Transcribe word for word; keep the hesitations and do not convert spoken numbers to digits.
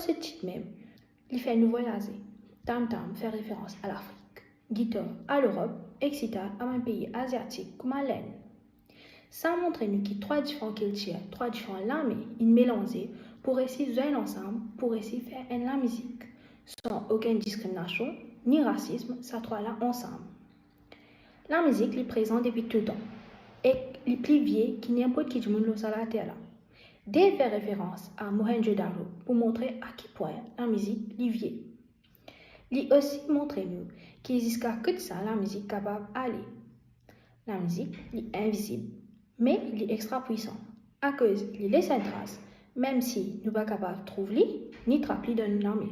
se tit mem, li fer nou vwayaze. Tam tam fer referans a Lafrik, gitar a Lerop, ek sitar a bann pei aziatik kouma Lenn. Sa montre nou ki trwa diferan kiltir, trwa diferan lame inn melanze pou resi zwenn ansam, pou resi fer enn lamizik, san okenn diskriminasion ni rasism, sa trwa la ansam. Lamizik, li prezan depi toultan, ek li pli vie ki ninport ki dimoun lor sa later la. Dave fer referans a Mohenjo-daro pou montre a ki pwin lamizik, li vie. Li osi montre nou ki ziska kot sa lamizik kapav ale. Lamizik, li invizib, me li extra pwisan, akoz li les enn tras, mem si nou pa kapav trouv li, ni trap li dan nou lame.